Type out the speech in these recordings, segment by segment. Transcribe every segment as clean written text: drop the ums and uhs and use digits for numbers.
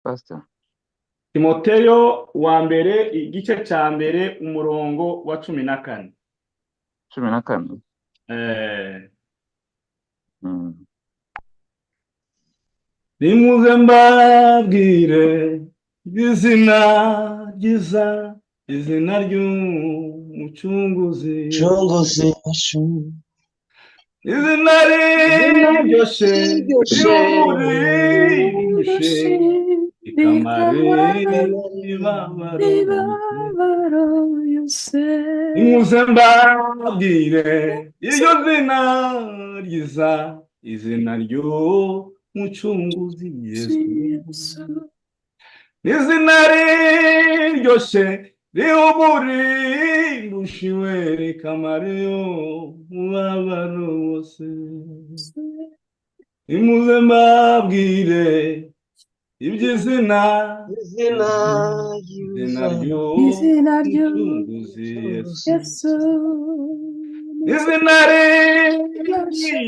Pastor. Timoteyo wa mbere, igice cya mbere, umurongo wa 14. 14. Eh. Nimuze mbabwire izina ryiza, izina ry'Umucunguzi. Mucunguzi wacu. Izina riryoshye, rirushe, rikamara imibabaro. Imibabaro yose. Nimuze mbabwire iryo zina ryiza, izina ry'Umucunguzi Yesu. Yesu. Izina riryoshye, rihumurindushiwe, rikamara umubabaro wose. Nimuze mbabwire iby'izina, izina izina ryiza, izina ry'Umucunguzi Yesu. Yesu. Izina rirurindushe,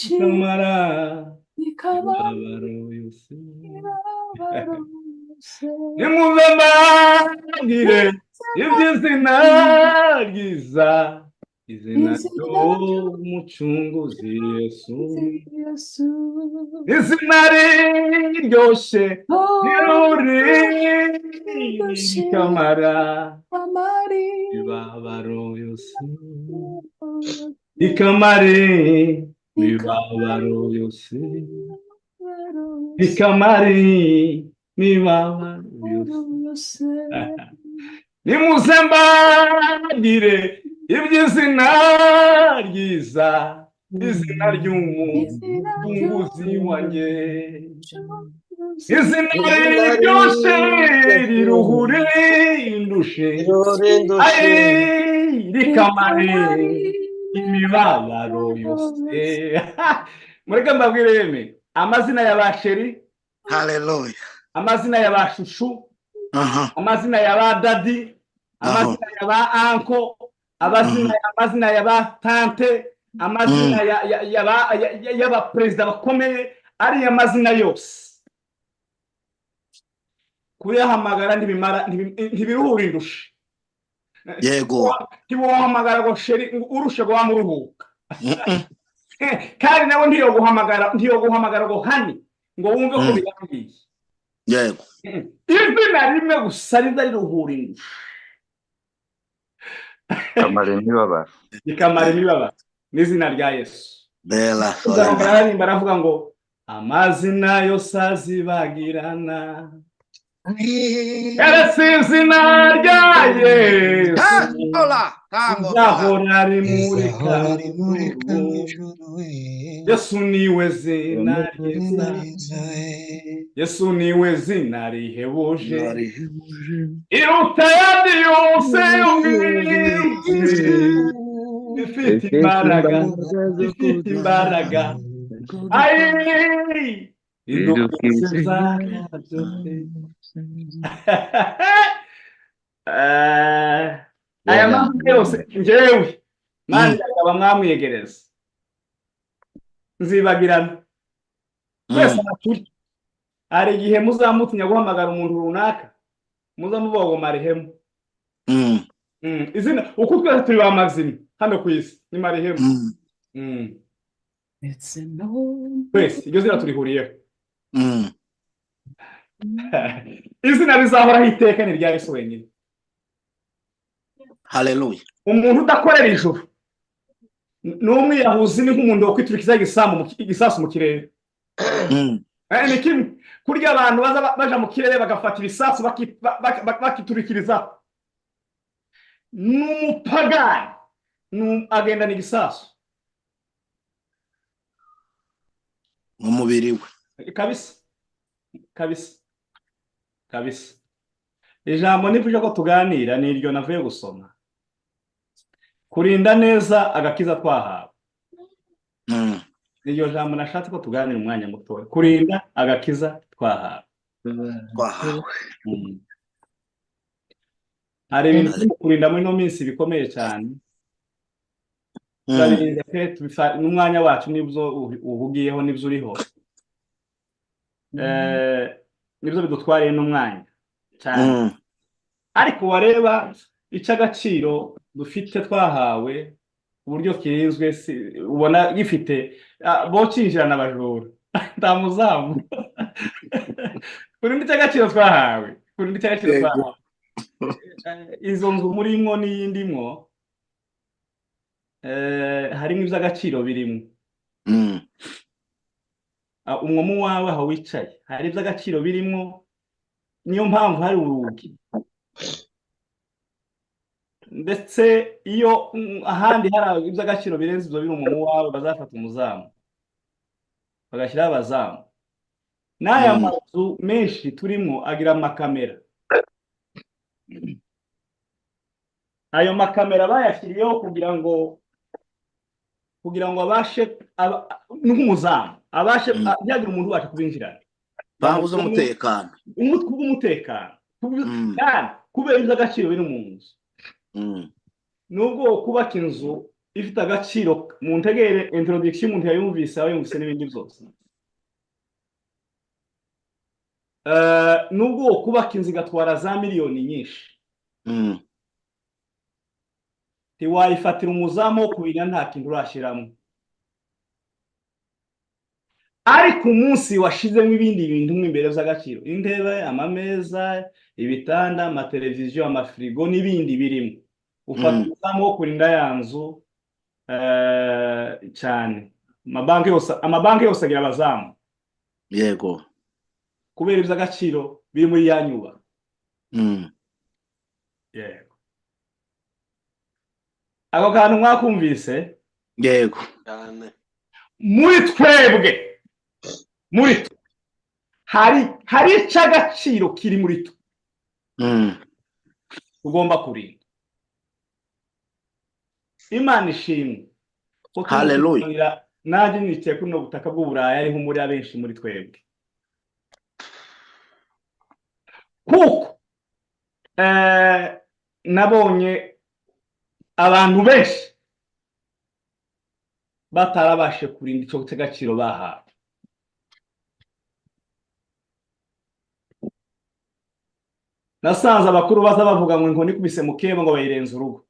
rikamara imibabaro yose. Nimuze mbabwire iby'izina ryiza, izina ry'Umucunguzi Yesu. Yesu. Izina riryoshye, riruri, rikamara imibabaro yose, rikamara imibabaro yose, rikamara imibabaro yose. Nimuze mbabwire iby'izina ryiza, izina ry'Umucunguzi wanjye, izina riryoshye, riruhure indushe, rirurindushe, ai, rikamara imibabaro yose. Mureke mbabwire yeme, amazina ya ba chéri, Haleluya. Amazina ya ba chouchou, amazina ya ba daddy, amazina ya ba uncle, amazina ya ba tante, amazina y'abaperezida bakomeye, ariya mazina yose kuyahamagara ntibimara, ntibiruhura indushe. Ntiwohamagara ngo chéri ngo urushe ngo wamuruhuka. Kandi nawe ntiyoguhamagara ngo honey ngo wumve ko birangiye. Izina rimwe gusa riza riruhura indushe, Kamara imibabaro. Rikamara imibabaro, n'izina rya Yesu. Bela. Uzamva aririmba, aravuga ngo amazina yose azibagirana keretse izina rya Yesu. Hola, tango. Rizahora rimurika Rizahora rimurika mu mu ijuru. Ijuru we. Yesu niwe zina ryiza. Ryiza we. Yesu niwe zina rihebuje, Rihebuje. iruta ayandi yose yo mu isi, ifite imbaraga, ifite imbaraga, ayi, idukiza byose. Aya mazina yose, njyewe mani akaba mwamwiyegereza nzibagirana. Twese aha turi, hari igihe muzamutinya guhamagara umuntu runaka, muzamuvuga ngo marihemu. Izina uko twese turi ba mazina hano ku isi ni marihemu. Ndetse no Twese iryo zina turihuriyeho. Izina rizahoraho iteka ni irya Yesu wenyine. Haleluya. Umuntu udakorera ijuru ni umwiyahuzi, ni nk'umuntu wakwiturikiza igisasu mu kirere. Ni kimwe kurya abantu baza baja mu kirere bagafata ibisasu bakiturikirizaho. Ni umupagani, agendana igisasu Mu mubiri we. Kabisa, kabisa, kabisa. Ijambo nifuje ko tuganira ni iryo navuye gusoma, kurinda neza agakiza twahawe. Iryo jambo nashatse ko tuganira umwanya mutoya, kurinda agakiza twahawe. Twahawe. Hari ibintu turi kurinda muri ino minsi bikomeye cyane. Turabirinda pe, n'umwanya wacu n'ibyo uhugiyeho n'ibyo uriho. Nibyo bidutwariye n'umwanya cyane, ariko wareba icy'agaciro dufite twahawe uburyo kirinzwe, ubona gifite bo kinjirana abajura nta muzamu. Kurinda icy'agaciro twahawe, kurinda icy'agaciro twahawe. Izo nzu murimwo n'iyindi mwo harimo iby'agaciro birimo. Umwomu wawe aho wicaye hari iby'agaciro birimo, niyo mpamvu hari urugi. Ndetse iyo ahandi hari iby'agaciro birenze ibyo biri umwomu wawe, bazafata umuzamu bagashyiraho abazamu. N'aya mazu menshi turimo agira amakamera. Ayo makamera bayashyiriyeho kugira ngo abashe nk'umuzamu abashe ntihagire umuntu ubasha kubinjirana. Babuze umutekano, umutwe w'umutekano kandi kubera iby'agaciro biri mu nzu. Nubwo kubaka inzu ifite agaciro, mu ntegere introduction umuntu yayumvise aba yumvise n'ibindi byose. Nubwo kubaka inzu igatwara za miliyoni nyinshi, ntiwayifatira umuzamu wo kubira nta kintu urashyiramo. Ariko umunsi washizemo ibindi bintu mo imbere by'agaciro, intebe, amameza, ibitanda, amateleviziyo, amafirigo n'ibindi birimo, ufata umuzamu wo kurinda ya nzu cyane. Amabanki yose agira abazamu. Yego. Kubera iby'agaciro biri muri ya nyubako. Yego. Ako kantu mwakumvise? Yego. Muri twebwe, muri twe hari icy'agaciro kiri muri twe tugomba kurinda. Imana ishimwe. Haleluya. Nanjye nicaye kuri buno butaka bw'Uburayi ariho muri abenshi muri twebwe, kuko nabonye abantu benshi batarabashe kurinda icyo cy'agaciro bahawe. Nasanze abakuru baza bavuga ngo inkoni ikubise mukeba ngo bayirenze urugo.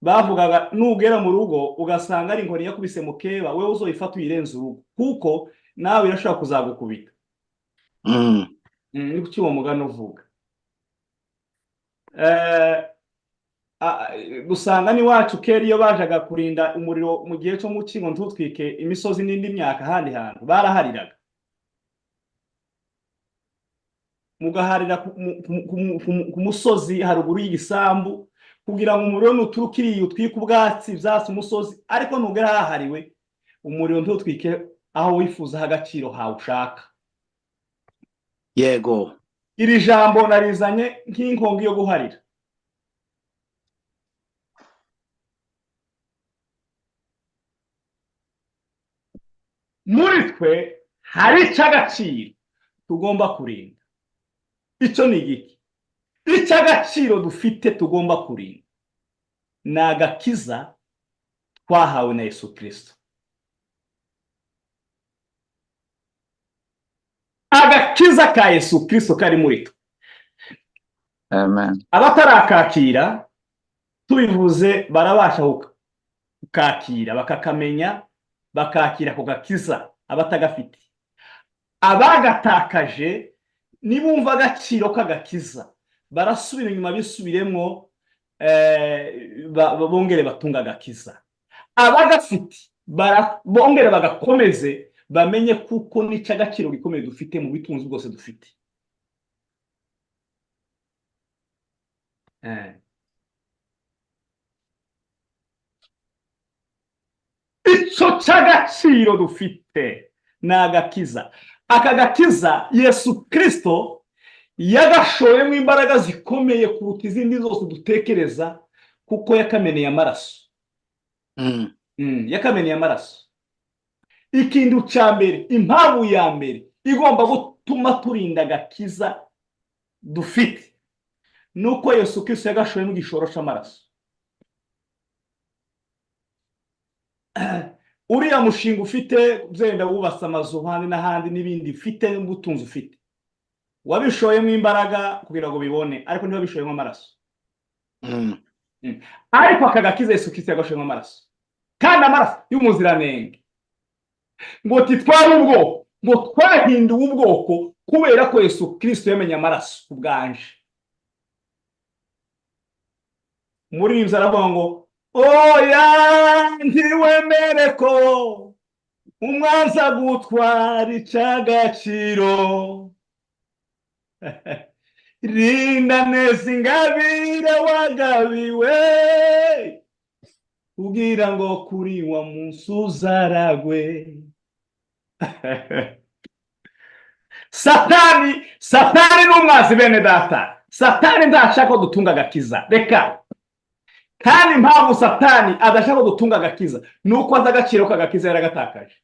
Bavugaga nugera mu rugo ugasanga ari inkoni yakubise mukeba, wewe uzoyifata uyirenze urugo, kuko nawe irashobora kuzagukubita. Ni kuki uwo mugani uvuga? Gusanga n'iwacu kera iyo bajaga kurinda umuriro mu gihe cyo mu kingo ntutwike imisozi n'indi myaka ahandi hantu barahariraga, mugaharira ku musozi haruguru y'igisambu kugira ngo umuriro nuturuka iriya utwike ubwatsi byatsi umusozi, ariko nugera hahariwe umuriro ntutwike aho wifuza agaciro hawe ushaka. Yego. Iri jambo narizanye nk'inkongi yo guharira. Muri twe hari icy'agaciro tugomba kurinda. Icyo ni igiki? Icy'agaciro dufite tugomba kurinda ni agakiza twahawe na Yesu Kristo. Agakiza ka Yesu Kristo kari muri twe. Amen. Abatarakakira tubivuze barabasha kukakira, bakakamenya, bakakira ako gakiza. Abatagafite, abagatakaje, nibumva agaciro k'agakiza barasubira inyuma bisubiremo, bongere batunga agakiza. Abagafite bongere bagakomeze, bamenye kuko n'icyo agaciro gikomeye dufite mu bitunzi bwose dufite. Icyo cy'agaciro dufite ni agakiza. Aka gakiza Yesu Kristo yagashoyemo imbaraga zikomeye kuruta izindi zose dutekereza, kuko yakameneye amaraso. Yakameneye amaraso. Ikintu cya mbere, impamvu ya mbere igomba gutuma turinda agakiza dufite, nuko Yesu Kristo yagashoyemo igishoro cy'amaraso. Uriya mushinga ufite, byenda wubatse amazu ahandi n'ahandi n'ibindi ufite n'ubutunzi ufite, wabishoyemo imbaraga kugira ngo bibone, ariko ntiwabishoyemo amaraso. Ariko aka gakiza Yesu Kristo yagashoyemo amaraso, kandi amaraso y'umuziranenge. Ngo titware ubwoko, ngo twahinduwe ubwoko kubera ko Yesu Kristo yamenye amaraso ubwanje. Muri ibyo aravuga ngo oya, ntiwemere ko umwanzi agutwara icy'agaciro, rinda neza ingabire wagabiwe, kugira ngo kuri wa munsi uzaragwe. Satani ni umwanzi bene data. Satani ntashaka ko dutunga agakiza, reka. Kandi impamvu Satani adashaka ko dutunga agakiza ni uko azi agaciro k'agakiza yaragatakaje.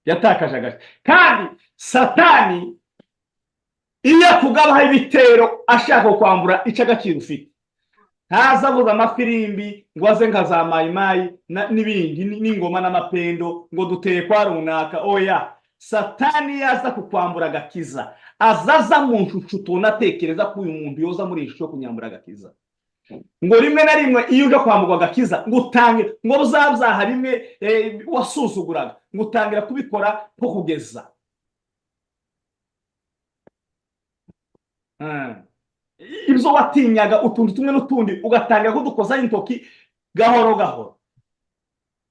Yatakaje agaciro. Kandi Satani iyo akugabaho ibitero ashaka kwambura icyo agaciro ufite, ntaza avuza amafirimbi ngo aze nka za mayimayi n'ibindi n'ingoma n'amapendo ngo duteye kwa runaka. Oya, Satani yaza kukwambura agakiza, azaza mu nshusho utonatekereza ko uyu muntu yoza muri iyi shusho yo kunyambura agakiza. Ngo rimwe na rimwe iyo uje kwamburwa agakiza, ngo utange ngo uzabyaha rimwe wasuzuguraga, ngo utangira kubikora nko kugeza. Ibyo watinyaga utuntu tumwe n'utundi ugatangira kudukozaho intoki gahoro gahoro.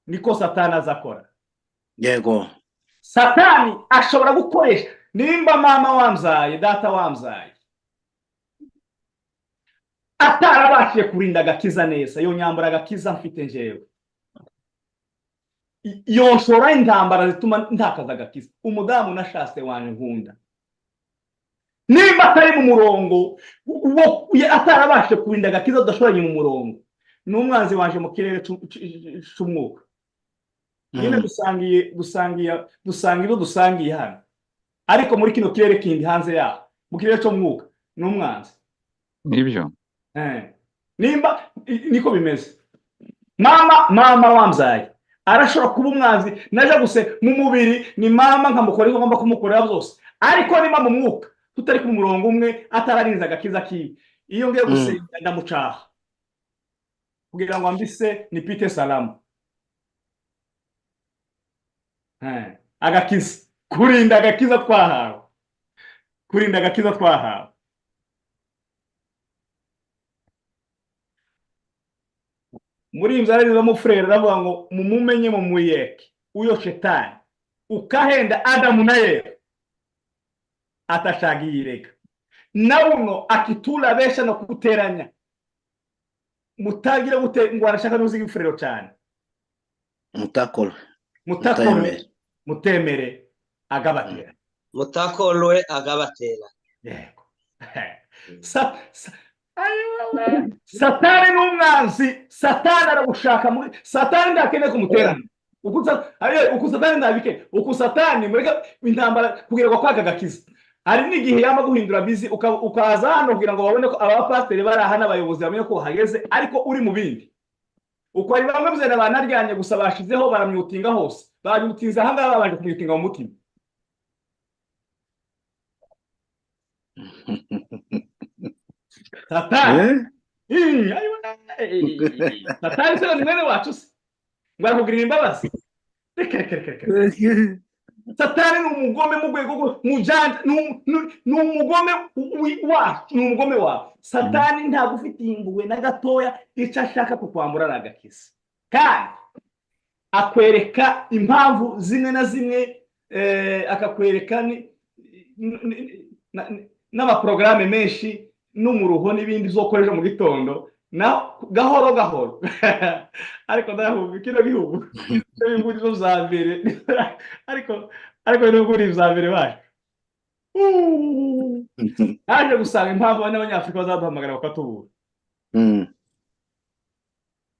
Niko Satani azakora. Yego. Satani ashobora gukoresha nimba mama wamzaye, data wamzaye atarabashije kurinda agakiza neza, yo nyambura agakiza mfite njyewe, yonshora intambara zituma ntakaza agakiza. Umudamu nashatse wanje nkunda, nimba atari mu murongo, atarabashije kurinda agakiza tudashoranye mu murongo, ni umwanzi wanje mu kirere c'umwuka. Nyine dusangiye ibyo dusangiye hano, ariko muri kino kirere kindi hanze yaho, mu kirere c'umwuka, ni umwanzi. Nibyo. Nimba niko bimeze, mama wamzaye arashobora kuba umwanzi, naje guse mu mubiri ni mama nkamukora ibyo ngomba kumukorera byose, ariko nimba mu mwuka tutari ku murongo umwe, atararinze agakiza kiwe, iyo ngiye gusenga ndamucaha kugira ngo ambise nipite salamu. Agakiza, kurinda agakiza twahawe, kurinda agakiza twahawe. Muri iyi nzara rero mufurere aravuga ngo mumumenye mumuyeke uyo shetani ukahenda Adamu na Eva atashagiyireka na uno akitula besha no kuteranya mutagira gute ngo arashaka n'uziga ifurero cyane. Mutakolo. Mutakolo, mutemere agabatera. Mutakolwe agabatera. Yego. Satani n'umwanzi, Satani aragushaka muri Satani ndakeneye kumuterana. Uku Satani ndabike, uku Satani mureka intambara kugira ngo kwaga gakiza. Hari n'igihe yama guhindura busy ukaza hano kugira ngo babone ko abapasiteri bari aha n'abayobozi bamenye ko hageze, ariko uri mu bindi. Uko ari bamwe muzena banaryanye gusa bashizeho baramyutinga hose. Banyutinze aha ngaha babanje kumyutinga mu mutima. Satani. Satani se ni mwene wacu se. Ngo arakugirira imbabazi. Reka reka reka reka. Satani ni umugome mu rwego rwo mujanja, ni umugome wacu, ni umugome wawe. Satani ntabwo ufite impuhwe na gatoya, icyo ashaka kukwambura ari agakiza. Kandi akwereka impamvu zimwe na zimwe, akakwereka n'amaporogaramu menshi n'umuruho n'ibindi uzokoresha mu gitondo, na gahoro gahoro. Ariko ndahuga kino gihugu n'ibihugu byo bya mbere, ariko n'ibihugu bya mbere bacu. Naje gusanga impamvu n'Abanyafurika bazaduhamagara bakatubura.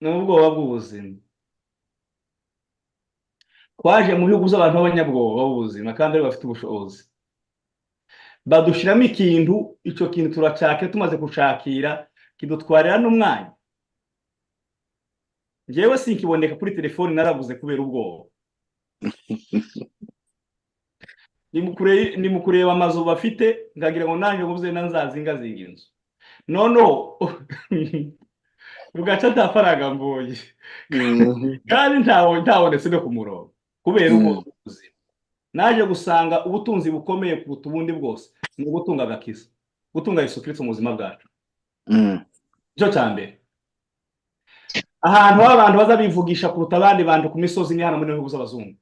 Ni ubwoba bw'ubuzima. Twaje mu bihugu by'abantu b'abanyabwoba b'ubuzima kandi ari bafite ubushobozi. Badushiramo ikintu, icyo kintu turacake, tumaze gushakira Kidutwarira n'umwanya. Njyewe sinkiboneka kuri telefoni, narabuze kubera ubwoba. Ni mu kureba amazu bafite, nkagira ngo nanjye nguze nzazingazinga inzu. Noneho bugaca nta faranga mbonye, kandi ntabonetse no ku murongo kubera ubwo buzima. Naje gusanga ubutunzi bukomeye kuruta ubundi bwose ni ugutunga agakiza, gutunga Yesu Kristo mu buzima bwacu. Icyo cya mbere, ahantu abantu baza bivugisha kuruta abandi bantu ku misozi ni hano muri bihugu z'abazungu.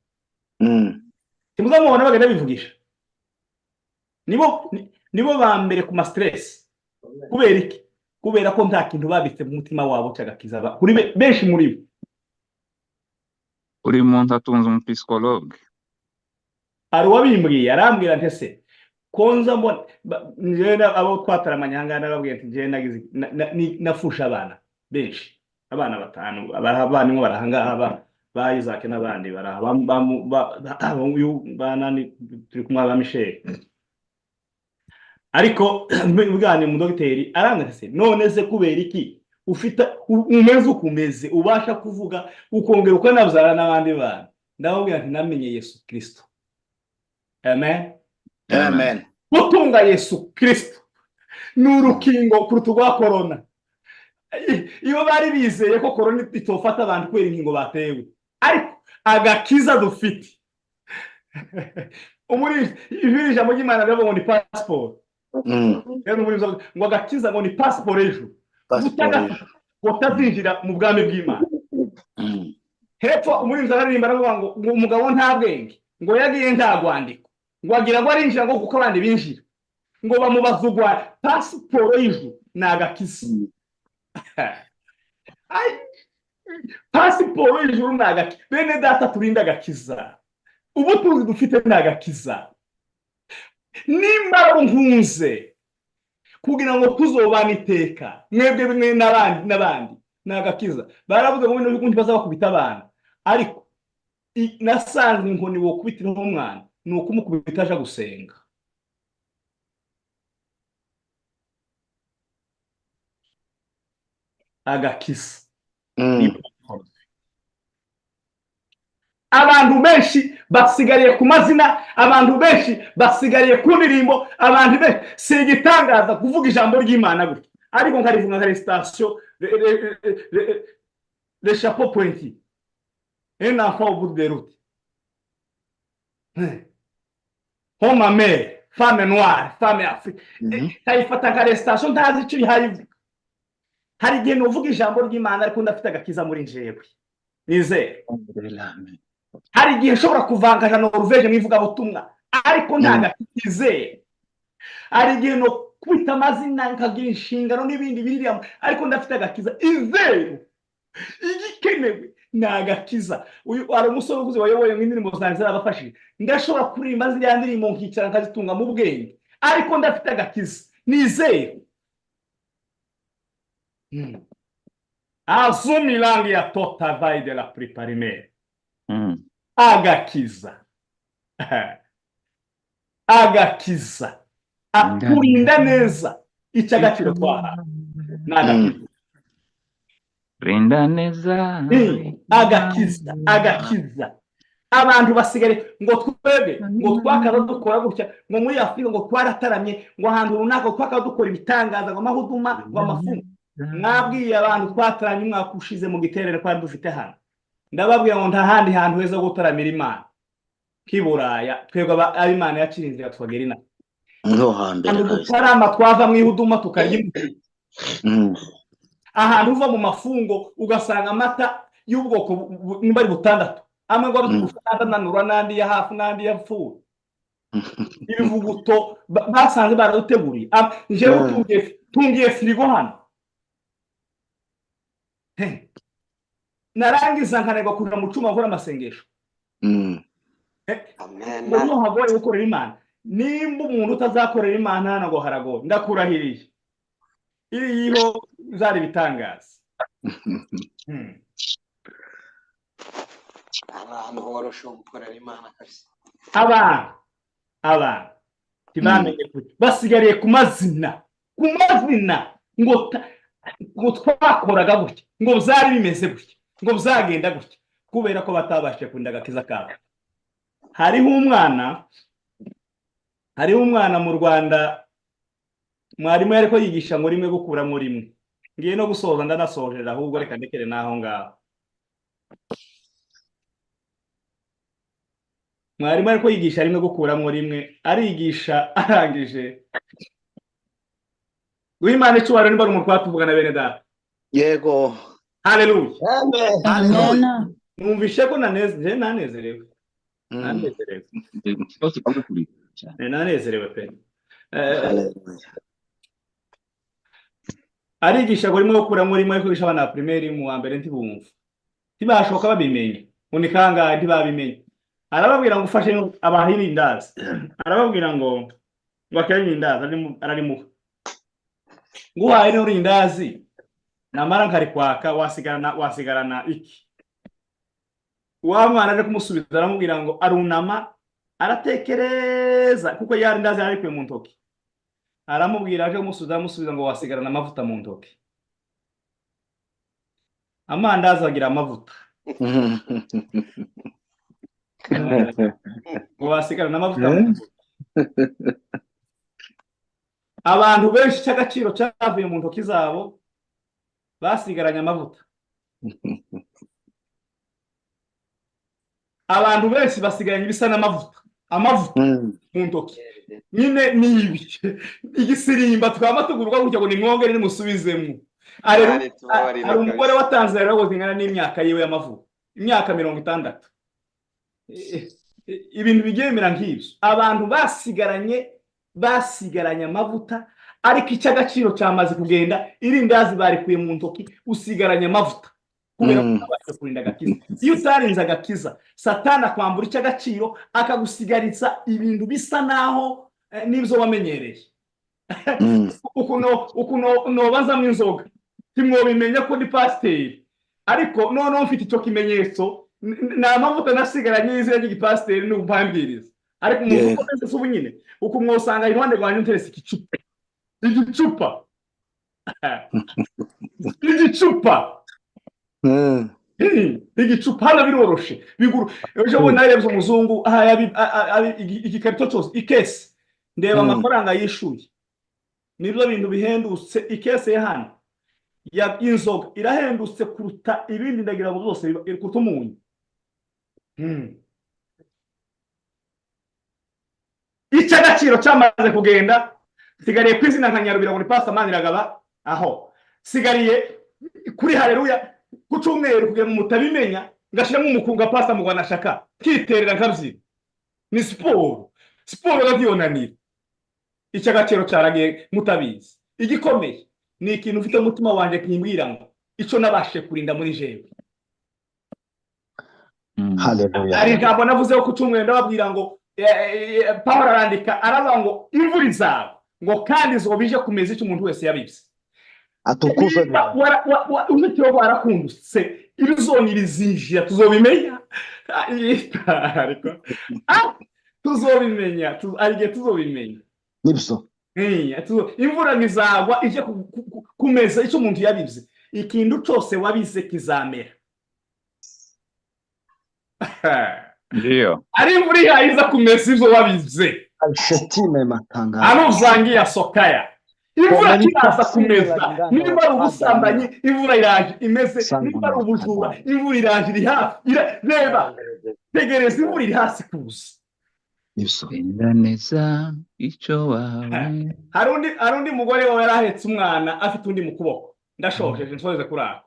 Ntimuzamubona bagenda bivugisha, nibo ba mbere ku ma stress. Kubera iki? Kubera ko nta kintu babitse mu mutima wabo cy'agakiza, kuri benshi muri bo. Buri muntu atunze umupsikologe. Hari uwabimbwiye, arambwira nti ese ko nza mbona njyewe abo twataramanye aha ngaha, narababwiye nti njyewe nagize nafushe abana benshi, abana batanu, abavandimwe bari aha ngaha, ba Isaac n'abandi bari aha, ba nani turi kumwe, ba Michel. Ariko bwana umudogiteri arambwira ati none se kubera iki ufite umeze uko umeze, ubasha kuvuga ukongera ukanabyara n'abandi bana? Ndababwira nti namenye Yesu Kristo. Amen. Amen. Gutunga Yesu Kristo ni urukingo kuruta urwa korona. Iyo bari bizeye ko korona itofata abantu kubera inkingo batewe, ariko agakiza dufite, iri jambo ry'Imana riravuga ngo ni pasiporo. Rero muri ngo agakiza ngo ni pasiporo ejo utazinjira mu bwami bw'Imana. Hepfo umuririmbyi araririmba aravuga ngo umugabo nta bwenge, ngo yagiye nta rwandiko, ngo agira ngo arinjira ngo kuko abandi binjira, ngo bamubaza urwa pasiporo y'ijuru ni agakiza. Pasiporo y'ijuru ni agakiza. Bene data, turinde agakiza. Ubutunzi dufite ni agakiza. Nimba nkunze kugira ngo tuzobane iteka mwebwe bimwe n'abandi n'abandi, ni agakiza. Baravuze ngo bino bihugu ntibazabakubita abana, ariko nasanze inkoni wokubitiraho umwana ni ukumukubita aja gusenga. Agakiza. Abantu benshi basigariye ku mazina, abantu benshi basigariye ku ndirimbo, abantu benshi si igitangaza kuvuga ijambo ry'Imana gutya, ariko nkarivuga nka recitation, le chapeau pointu, un enfant au bout de route, oh ma mère, femme noire, femme africaine, nkayifata nka recitation ntazi icyo ihaye. Hari igihe nuvuga ijambo ry'Imana ariko ndafite agakiza muri njyewe, nizere. Hari igihe nshobora kuvanga na Norvege mu ivugabutumwa ariko nta gakizere. Hari igihe no kwita amazina nkagira inshingano n'ibindi biririya ariko ndafite agakiza. Izeru igikenewe ni agakiza. Uyu hari umusore ukuze wayoboye mu indirimbo zanjye zarabafashije, ndashobora kuririmba ziriya ndirimbo nkicara nkazitunga mu bwenge ariko ndafite agakiza, nizere. Azumilangi ya tota vai de la preparime. Agakiza. Agakiza. Akurinda neza icy'agaciro twahawe ni agakiza. Rinda neza. Agakiza, agakiza. Abantu basigaye ngo twebwe ngo twakaza dukora gutya, ngo muri Afurika ngo twarataramye, ngo ahantu runaka twakaza dukora ibitangaza, ngo amahuduma, ngo amafungo. Mwabwiye abantu twataramye umwaka ushize mu giterane twari dufite hano, ndababwira ngo nta handi hantu heza ho gutaramira Imana k'iburaya, twebwe ab'Imana yaciye inzira tukagera inaha. Niho hambere kabisa. Dutarama twava mu ihuduma tukarya imbuto. Ahantu uva mu mafungo ugasanga amata y'ubwoko nimba ari butandatu, amwe ngo ananura n'andi ya hafu n'andi yapfuye. Ibivuguto basanze baraduteguriye. Njyewe tungiye firigo hano, narangiza nkananirwa kuja mu cuma nkora amasengesho. Ngo niho hagoye gukorera Imana. Nimba umuntu utazakorera Imana hano ngo haragoye, ndakurahiriye iriho zari ibitangaza. Abantu boroshe gukorera Imana kabisa. Abantu ntibamenye kure, basigariye ku mazina, ku mazina ngo Ngo twakoraga gutya, ngo byari bimeze gutya, ngo byagenda gutya, kubera ko batabashije kurinda agakiza kabo. Hariho umwana mu Rwanda, mwarimu yariko yigisha ngo rimwe gukuramo rimwe. Ngiye no gusoza, ndanasojeje ahubwo, reka ndekere n'aho ngaho. Mwarimu ariko yigisha rimwe gukuramo rimwe, arigisha arangije. Guha Imana icyubahiro. Nimba ari umuntu twatuvugana, bene data. Yego. Haleluya. Haleluya. Amen. Numvishe ko nanezerewe. Nanezerewe. Ikibazo twagukurikira cyane. Nanezerewe pe. Haleluya. Arigisha ngo rimwe gukuramo rimwe, ariko yigisha abana ba primaire mu wa mbere, ntibumva, ntibashoka babimenya ngo ni kangahe, ntibabimenya. Arababwira ngo ufashe abaha irindazi, arababwira ngo akire irindazi, ararimuha, ngo uhaye rino rindazi namara nkarikwaka, wasigarana iki? Wa mwana aje kumusubiza, aramubwira ngo arunama aratekereza, kuko ya rindazi yararikuye mu ntoki. Aramubwira, aje kumusubiza, aramusubiza ngo wasigarana amavuta mu ntoki. Amandazi agira amavuta. Ngo wasigarana amavuta mu ntoki. Abantu benshi cy'agaciro cyavuye mu ntoki zabo, basigaranye amavuta. Abantu benshi basigaranye ibisa n'amavuta, amavuta mu ntoki nyine. Ni ibi igisirimba twama tugurwa gutya ngo nimwongere nimusubizemo. Imana itubabarire. Hari umugore Kabisa. watanze rero zingana n'imyaka yiwe y'amavuko, imyaka 60. Ibintu bigiye bimera nk'ibyo, abantu basigaranye amavuta, ariko icy'agaciro cyamaze kugenda. Irindazi barikuye mu ntoki, usigaranye amavuta kubera ko utabashije kurinda agakiza. Iyo utarinze agakiza, Satani akwambura icy'agaciro, akagusigariza ibintu bisa naho n'ibyo wamenyereye. Ukuntu nobazamo inzoga, ntimwobimenya ko ndi pasiteri, ariko noneho mfite icyo kimenyetso, ni amavuta nasigaranye y'izina ry'igipasiteri n'ubupambwiriza. Ariko umuntu ukomeze se ubu nyine uku mwosanga iruhande rwanjye nteretse igicupa, igicupa, igicupa. Igicupa hano biroroshe biguru. Ejo bundi narebye umuzungu aha igikarito cyose, ikesi, ndeba amafaranga yishuye. Nibyo bintu bihendutse. Ikesi ya hano ya inzoga irahendutse kuruta ibindi, ndagira ngo byose kuruta umunyu. Icy'agaciro cyamaze kugenda. Sigariye ku izina nka Nyarubira ngo ni Pastor Maniragaba, aho sigariye kuri haleluya ku cyumweru kugira ngo mutabimenya, ngashyiramo umukunga Pastor Mugwanashaka, nkiterera nkabyina. Ni siporo, siporo ndabyonanira. Icy'agaciro cyaragiye mutabizi. Igikomeye ni ikintu ufite umutima wanjye kimbwira ngo icyo nabashije kurinda muri jewe. Haleluya. Hari ijambo navuzeho ku cyumweru, ndababwira ngo Pawulo arandika, aravuga ngo imvura izaba, ngo kandi izoba ije kumeza icyo umuntu wese yabibye. Atukuzwe. Niba uruzitiro rwarakundutse, ibizonyi bizinjira, tuzobimenya. Ariko tuzobimenya, hari igihe tuzobimenya. Nibyo. Imvura ntizagwa ije kumeza icyo umuntu yabibye. Ikintu cyose wabize kizamera. Ndiyo. Ari imvura ihaye iza kumesa ibyo wabize. Alshetime matangara. Anuvangiya sokaya imvura Komeni kiraza tafsiri kumeza. la Niba ari ubusambanyi, imvura iraje imeze. Sangu Niba ari na ubujura, Kagame. imvura iraje, iri hafi. Reba, tegereza, imvura iri hasi kuza. Nibyo. Rinda neza icyo wahawe. Hari undi mugore wawe yari ahetse umwana, afite undi mu kuboko. Ndashojeje, nsoze kuri ako.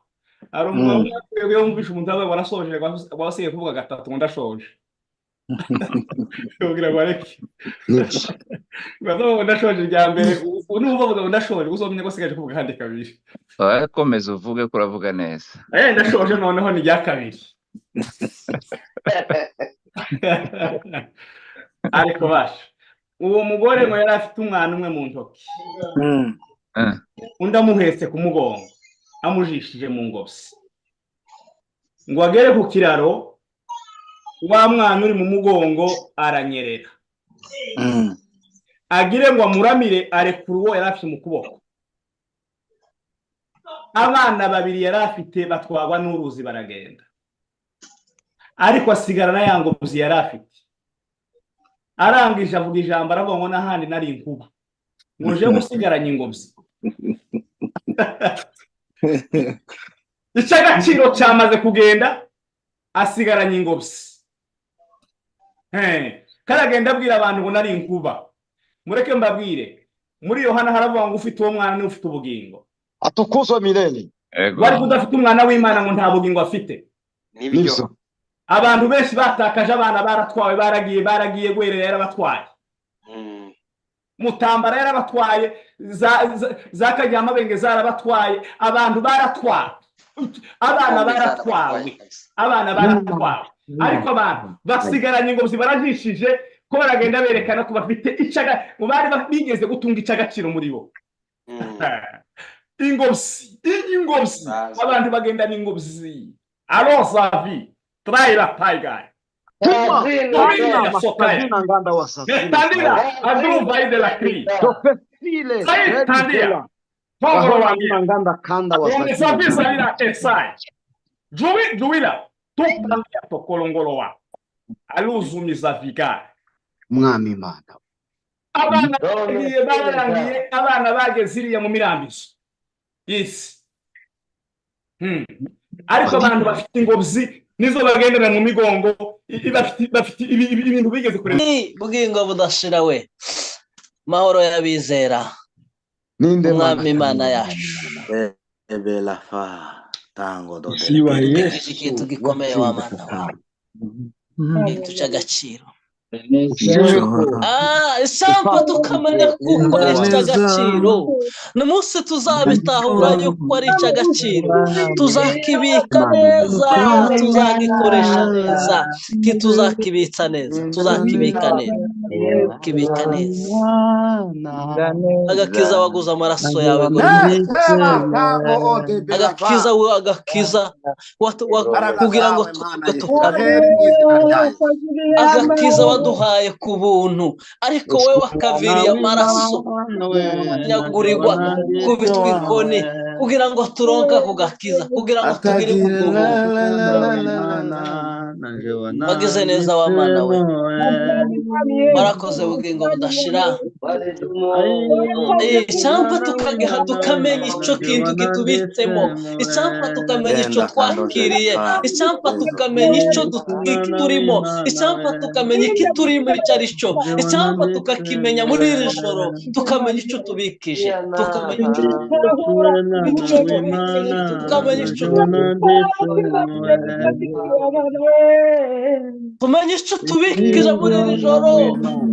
Hari umugabo umwe yumvishe umuntu avuga ngo arasoje, ngo wasigaye kuvuga gatatu ngo ndashoje, kugira ngo areke. Nibyo. Bavuga ngo ndashoje irya mbere, ubu nuba uvuga ngo ndashoje, uzomenya ko usigaje kuvuga ahandi kabiri. Oya, komeza uvuge ko uravuga neza. Ndashoje noneho, ni irya kabiri. Ariko basha uwo mugore ngo yari afite umwana umwe mu ntoki, undi amuhetse ku mugongo, amujishije mu ngobyi, ngo agere ku kiraro, wa mwana uri mu mugongo aranyerera. Agire ngo amuramire, arekura uwo yari afite mu kuboko. Abana babiri yari afite batwagwa n'uruzi baragenda, ariko asigarana ya ngobyi yari afite. Arangije avuga ijambo, aravuga ngo n'ahandi nari inkuba, ngo uje gusigaranye ingobyi. Icy'agaciro cyamaze kugenda, asigaranye ingobyi. Karagenda abwira abantu ngo nari inkuba. Mureke mbabwire, muri Yohana haravuga ngo ufite uwo mwana niwe ufite ubugingo. Atukuzwe milele. Ego. Wari udafite umwana w'Imana ngo nta bugingo afite. Nibyo. Nibyo. Abantu benshi batakaje abana, baratwawe, baragiye, baragiye. Gwerera yarabatwaye, Mutambara yarabatwaye, za Karyamabenge zarabatwaye. Abantu baratwawe, abana baratwawe, abana baratwawe, ariko abantu basigaranye ingobyi, barajishije ko baragenda berekana ko bafite icaga mu bari bigeze gutunga icagaciro muri bo. Ingobyi, ingobyi. Bazi. Abantu bagenda n'ingobyi. Alors sa vie traila paigai. Tuma. Tuma. Masazina nganda wa sazina. Tandira adruva de la cri. Tofesile. Sai, Tandia. Tongoro wangia. Nganda kanda wa Safisa sazina. ila esai. Juwi juwila tupangia tokolongolowa. Aluzumiza vigai. Mwami Imana. Abana bagiye barangiye, abana bageze iriya mu mirambizo y'isi. Ariko abantu bafite ingobyi nizo bagendera mu migongo, bafite ibintu bigeze kure. Ni bugingo budashira we, mahoro y'abizera. Ninde. Umwami Imana yacu. Bela fa tango do Siwa Dukikije Yesu ikintu gikomeye wa watsinze Mana we, Satani. ikintu cy'agaciro. Ushimwe. Ishampa tukamenya kuko ari icy'agaciro. N'umunsi tuzabitahura yuko ari icy'agaciro, tuzakibika neza, tuzagikoresha neza, tuzakibitsa neza, tuzakibika neza, kibika neza agakiza waguze amaraso yawe Golgotha. Agakiza we, agakiza kugira ngo twebwe tukabe agakiza waduhaye ku buntu, ariko wowe wakaviriye amaraso, nyagurirwa kubitwa inkoni kugira ngo turonke ako gakiza, kugira ngo tugire ubwo buntu. Wagize neza wa Mana we, warakoze bugingo budashira. Icyampa tukagiha, tukamenya icyo kintu kitubitsemo. Icyampa tukamenya icyo twakiriye. Icyampa tukamenya icyo turimo. Icyampa tukamenya ikiturimo icyo ari cyo. Icyampa tukakimenya muri iri joro, tukamenya icyo tubikije, tukamenya icyo tubikije, tukamenya icyo tumenya icyo tubikije muri iri joro.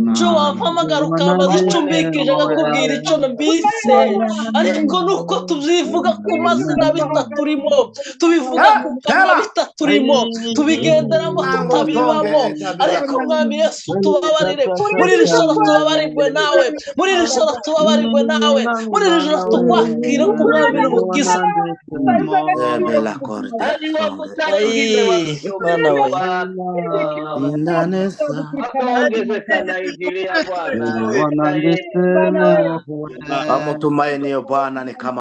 Icyo wampamagara ukambaza icyo mbikije, akakubwira icyo mbitse, ariko nuko tubyivuga ku mazina bitaturimo, tubivuga ku kanwa bitaturimo, tubigenderamo tutabibamo. Ariko Mwami Yesu, tubabarire muri iri joro, tubabarirwe nawe muri iri joro, tubabarirwe nawe muri iri joro, tukwakire ku Mwami n'Umukiza. Bela corde Ayi, Mana we. indanesa. Wamutumainio Bwana ni kama